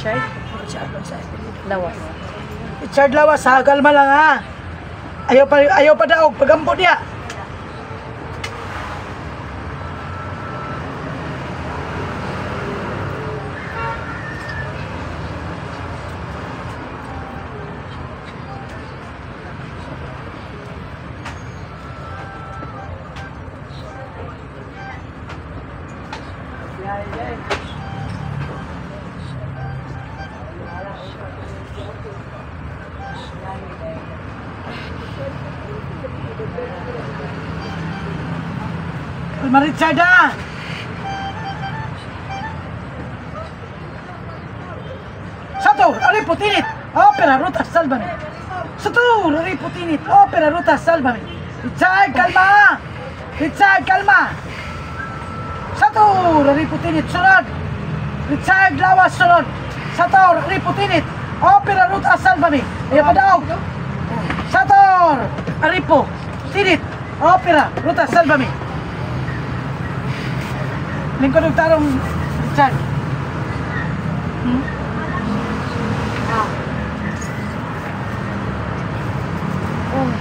Richard? Lawas. Richard Lawas ha, kalma lang ha. Ayaw pa daog, pagampo niya. Kalma, Richard ha. Sator, aripo tinit, opera ruta sálvame. Sator, aripo tinit, opera ruta sálvame. Richard, kalma. Richard, kalma. Sator, aripo tinit, sunod. Richard Lawas, sunod. Sator, aripo tinit, opera ruta sálvame. Ayaw pa daog. Sator, aripo tinit, opera ruta sálvame. Lingkod og tarong, Richard. Hmm? Oh.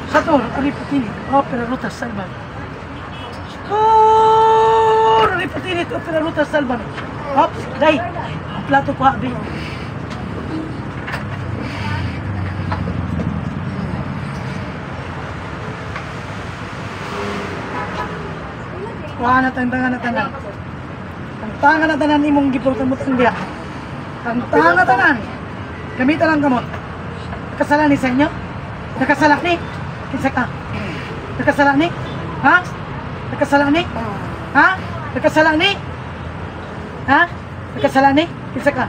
Sator, aripo tinit, opera ruta sálvame. Sator, aripo tinit, opera ruta sálvame. Ops, day. Ang plato ko abi. Kuha na tangtangan na tanan. Tangtangan na tanan imong gipultan-butang diha. Tangtangan na tanan. Gamitan ang gamot. Nakasala ni sa inyo? Nakasala ni? Kinsa ka? Nakasala ni? Ha? Nakasala ni? Ha? Nakasala ni? Ha? Nakasala ni? Kinsa ka?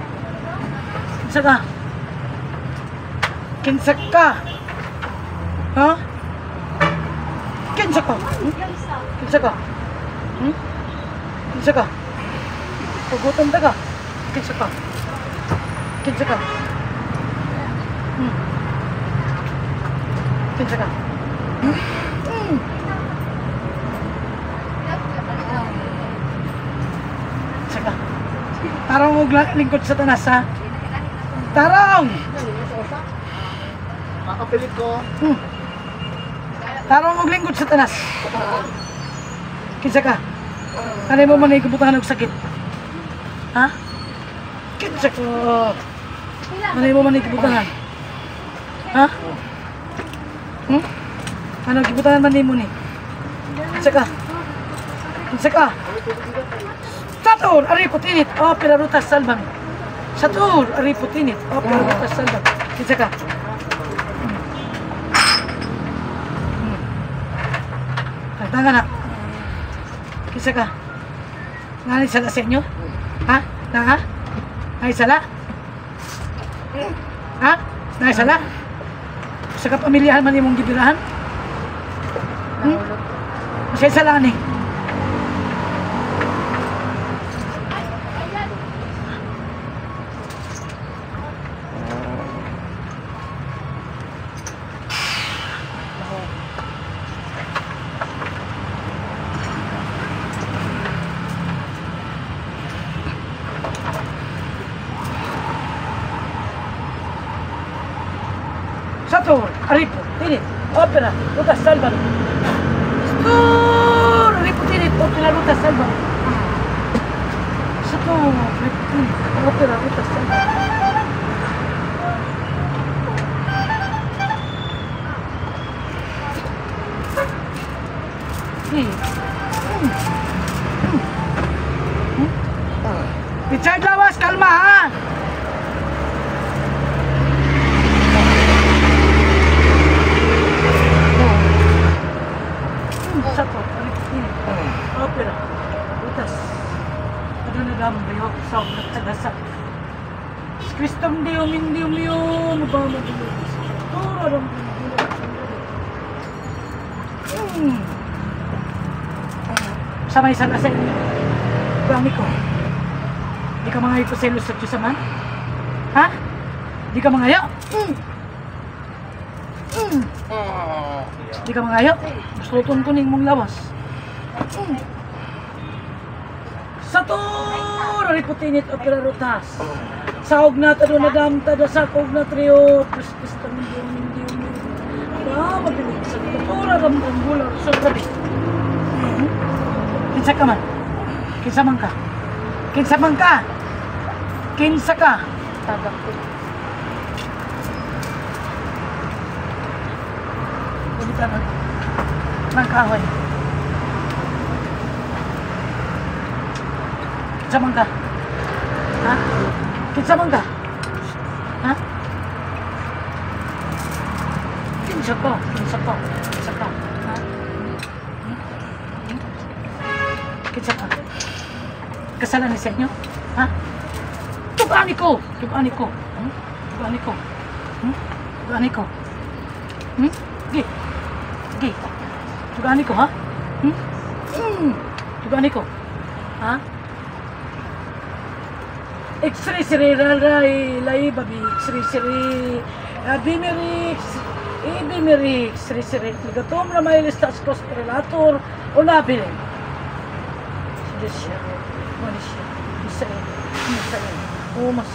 Kinsa ka? Kinsa ka? Ha? Kinsa ka? Hmm? Kinsa ka? Hmm? Kinsa ka? Pagutom ta ka? Kinsa ka? Kinsa ka? Hmm? Kinsa ka? Hmm? Hmm. Kinsa ka? Tarong og lingkod sa tanas ha? Tarong! Makapilit ko. Hmm. Tarong og lingkod sa tanas. Kinsa ka? Ano mo man ikubutangan og sakit? Ha? Kinsa ka? Ano mo man ikubutangan? Ha? Hmm? Ano gibutangan man nimo ni? Kinsa ka? Kinsa ka? Sator, aripo tinit, opera ruta sálvame. Sator, aripo tinit, opera ruta sálvame. Kinsa ka? Hmm. Tangtangan na. Kinsa ka? Nga sala sa inyo? Ha? Na ha? Ay sala? Ha? Na sala? Sa kapamilyahan man imong gibirahan? Hmm? Masay sala ni. Sator, aripo, tinit, opera, ruta sálvame. Sator, aripo, tinit, opera, ruta sálvame. Sator, aripo, tinit, opera, ruta sálvame. Hmm. Hmm. Hmm. Richard Lawas, kalma ha! Sator, aripo, tinit, opera, rutas. Adunagam, bayok, sa katagasa. Kristum Deo, min Deo mio, mabama dulo. Turo ram dulo. Hmm. Sa may sana sa inyo. Gami ko. Di ka mangayo ko sa ilo sa Diyos man? Ha? Di ka mangayo? Mm. Mm. Di ka mangayo? Gusto ko ning mong lawas. Sator riputinit opera rotas. Saog na tado na dam tada sakog na trio. Pus tamin diyo. Ah, mabilis sa tura ramdam gula sa tabi. Kinsa ka man? Kinsa man ka? Kinsa man ka? Kinsa ka? Tagak ko. Kumita na ng kahoy. Kinsa man ka? Ha? Kinsa man ka? Ha? Kinsa ka? Kinsa ka? Kinsa ka? Ha? Kinsa ka? Kasalanan sa inyo? Ha? Tugani ko! Tugani ko! Tugani ko! Tugani ko! Gi! Gi! Tugani ko, ha? Tugani ko! Ha? X-ray siri raray lay babi X-ray siri abimerix ibimerix siri siri ligatom na may listas costrelator o nabilin. Siya, Manisya, Misael, Misael, Umas,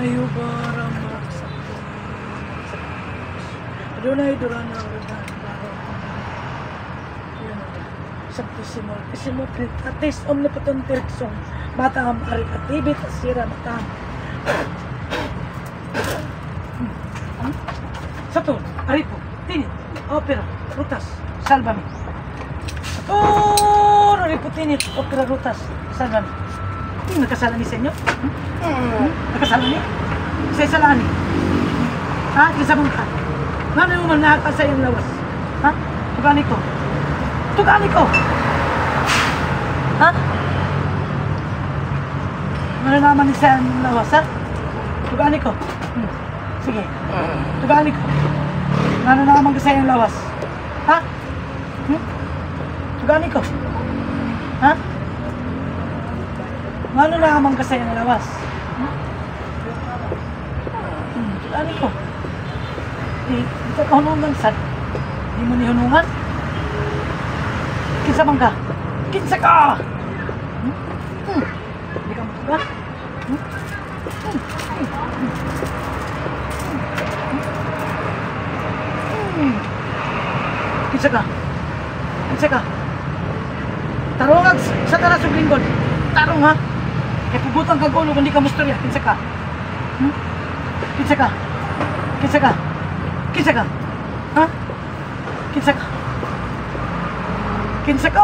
Ayo para magsakit. Adunay durana Sanctissimo, Altissimo Trinitatis Omnipotent Rixum, Matam Aricatibit Asira Matam. Saturn, Aripo, Tinit, Opera, Rutas, Salvame. Saturn, Aripo, Tinit, Opera, Rutas, Salvame. Nakasala ni sa inyo? Nakasala ni? Sa isalaan ni? Ha? Kinsa man ka? Ngano mo man nakaka sa iyong lawas? Ha? Tugani ko. Tugani ko! Ha? Ano naman ni sa iyong lawas, ha? Tugani ko. Sige. Tugani ko. Ano naman ka sa iyong lawas? Ha? Tugani ko. Ha? Ano naman ka sa iyong lawas? Tugani ko. Di ka kahunungan, sad. Di mo nihunungan? Kinsa man ka? Kinsa ka? Di ka matugan? Kinsa ka? Kinsa ka? Tarong ag sa taras ug lingkod. Tarong ha? Kay pugutan kag ulo kung di ka mustorya. Kinsa ka? Kinsa ka? Kinsa ka? Kinsa ka? Ha? Kinsa ka? Kinsa ka?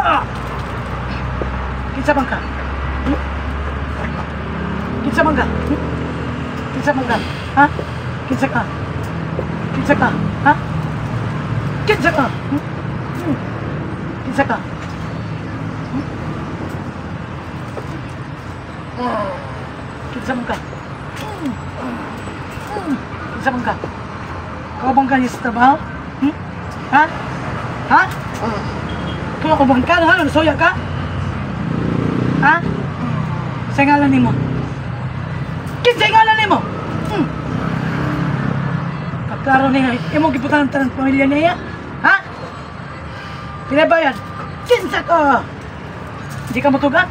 Kinsa man ka? Kinsa man ka? Kinsa man ka? Ha? Kinsa ka? Kinsa ka? Ha? Kinsa ka? Kinsa ka? Kinsa man ka? Kinsa man ka? Kaubang ka niya sa trabaho? Ha? Ha? Kaubang ka? Ha? Nasuya ka? Ha? Sa ngalan nimo? Kinsa ngalan nimo? Kaklaro niya, imong gibutangan tanang pamilya niya? Ha? Pinabayad? Kinsa ka? Di ka matugan?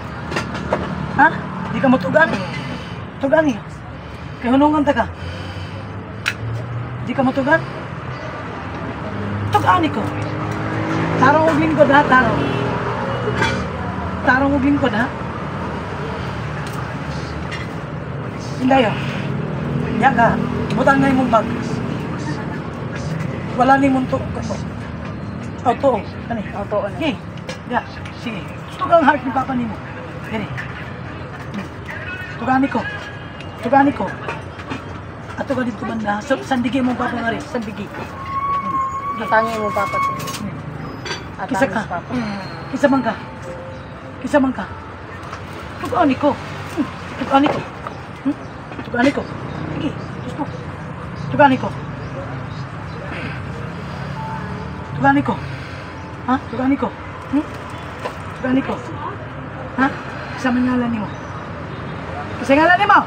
Ha? Di ka matugan? Tugan niya. Kay hunungan ta ka. Di ka matugan? Tugani ko. Tarong og lingkod ha, tarong. Tarong og lingkod ha. Indayo. Diya ka. Butang na imong bag. Wala ni mong tuo. Oh, tuo. Kani. Oh, tuo na. Okay. Diya. Sige. Tugang heart ni Papa nimo. Diri. Tugani ko. Tugani ko. Ato ka dito banda. So, sandigi mo papa nga rin. Sandigi. Atangin mo papa to. Kisa ka. Papa. Kisa man ka. Kisa man ka. Tugani ko. Tugani ko. Tugani ko. Sige. Gusto. Tugani ko. Tugani ko. Ha? Tugani ko. Tugani ko. Ha? Kisa man ngalan nimo. Kisa ngalan nimo.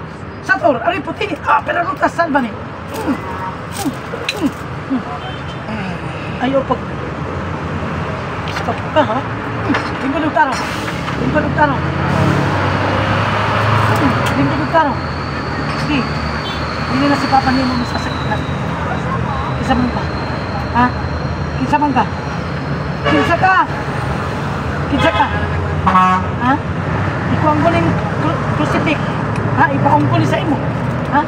Sator, ari puti. Ah, pero rutas salva ni. Ayaw pag stop ka ha. Lingkod og tarong. Lingkod og tarong. Lingkod og tarong. Sige. Hindi na si Papa nimo masasakit na. Kinsa man ka? Ha? Kinsa man ka? Kinsa ka? Kinsa ka? Ha? Ikuang ko ning crucifix. Ha? Ipaong ko ni sa imo. Ha?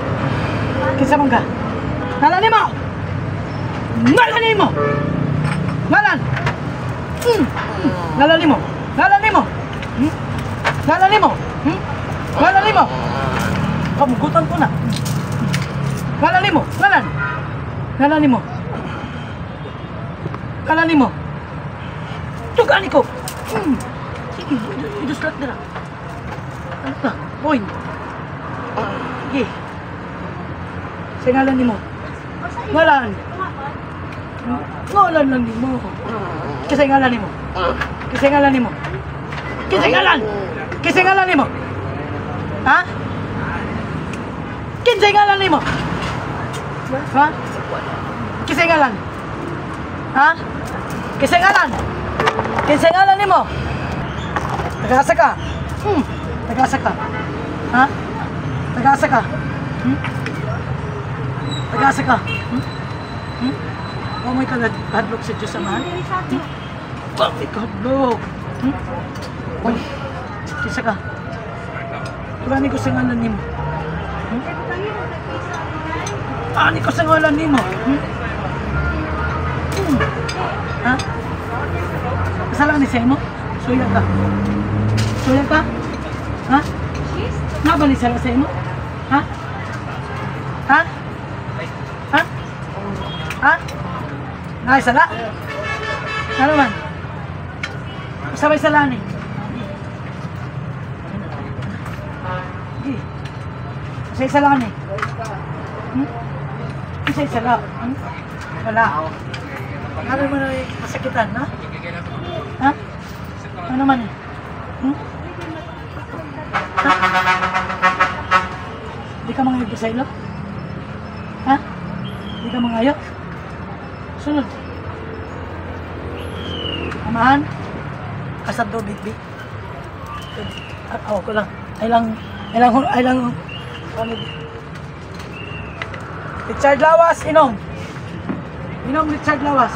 Kinsa man ka? Ngalan nimo! Ngalan nimo! Ngalan! Ngalan nimo! Ngalan nimo! Ngalan nimo! Ngalan nimo! Kamugutan ko na. Ngalan nimo! Ngalan! Ngalan nimo! Ngalan nimo! Tugaan ko! Sige, iduslat nila. Ano na? Point. Sige. Sa ngalan nimo. Ngalan. Ngalan lang nimo. Kasi ngalan nimo. Kasi ngalan nimo. Kasi ngalan. Kasi ngalan nimo. Ha? Kinsa ngalan nimo? Ha? Kinsa ngalan? Ha? Kinsa ngalan? Kinsa ngalan nimo? Tagasa ka? Tagasa ka? Ha? Tagasa ka? Tagasa ka? Oh my God, hadlok sa Diyos Amahan? Oh my God, Uy, kinsa ka? Turani ko sa ngalan nimo. Ani ko sa ngalan nimo. Ha? Kasala ni sa imo? Suya ka. Suya ka? Ha? Nga ba ni sala sa imo? Ha? Ha? Ha? Ha? Nga sala? Ano man? Sabay sala ni. Sige. Sa isa lang eh. Isa isa lang. Wala. Ano man ay masakitan, ha? Ha? Ano man eh? Ha? Di ka mangayo sa ilo? Ha? Di ka mangayo? Sunod. Amahan? Kasad do, big. Ako ko lang. Ay lang, ay lang, ay lang. Ano? Richard Lawas, inom. Inom, Richard Lawas.